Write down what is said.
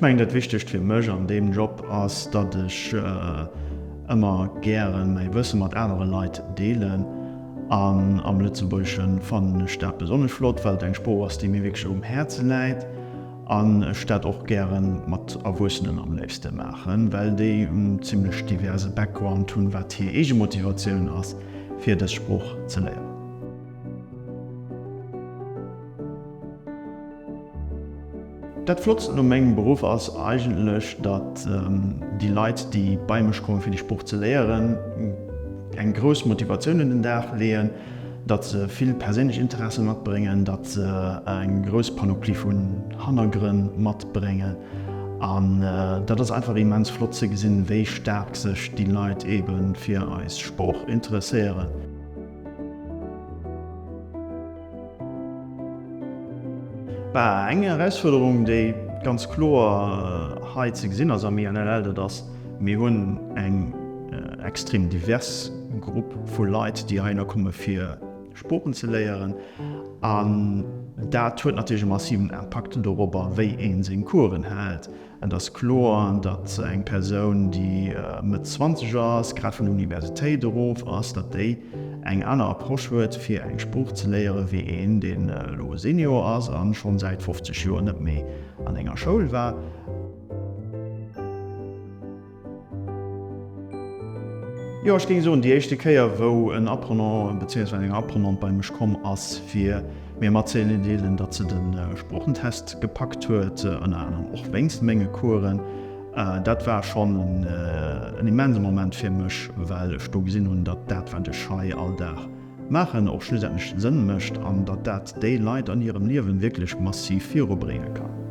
mengen dat Wichtegst fir mech an deem Job ass, datt ech ëmmer gären mäi Wësse mat anere Leit deelen. An am Lëtzebuergesche fannen ech dat besonnesch flott, well et eng Sprooch ass, déi mir wierklech um Häerze läit an ech dat och gäre mat Erwuessenen am léifste maachen, well déi en zimmlech diverse Background hunn, wat hir eege Motivatioun ass, fir dës Sprooch ze léieren. Dat Flottsten u mengem Beruff ass eigentlech, datt déi Leit, déi bei mech kommen, fir déi Sprooch ze léieren, eng grouss Motivatioun un den Dag leeën, datt se vill perséinlech Interesse matbréngen, datt se eng grouss Panoplie vun Hannergrënn matbréngen. An dat ass einfach immens flott ze gesinn, wéi staark sech déi Leit eebe fir eis Sprooch interesséieren. Bah, eng Erausfuerderung, déi ganz kloer hei ze gesinn ass am INLL, dat ass, mir hunn eng extrem divers Grupp vu Leit, déi heihinner komme fir Sproochen ze léieren. An dat huet natierlech e massiven Impakt dorobber, wéi ee seng Coursen hält. Et ass kloer, datt eng Persoun, déi Mëtt 20 ass, grad vun der Universitéit erof ass, datt déi eng aner Approche huet, fir eng Sprooch ze léieren, wéi een, deen elo Senior ass a schonn säit 50 Joer net méi an enger Schoul war. Jo, ech géing soen, déi éischte Kéier, wou en Apprenant beziehungsweise eng Apprenante bei mech komm ass, fir mir matzedeelen, datt se de Sproochentest gepackt huet, ënner anerem och wéinst menge Coursen, dat war schonn en immense Moment fir mech, well ech do gesinn hunn, datt dat, wat ech hei all Dag maachen, och schlussendlech Sënn mécht an datt dat déi Leit an hirem Liewen wierklech massiv virubrénge kann.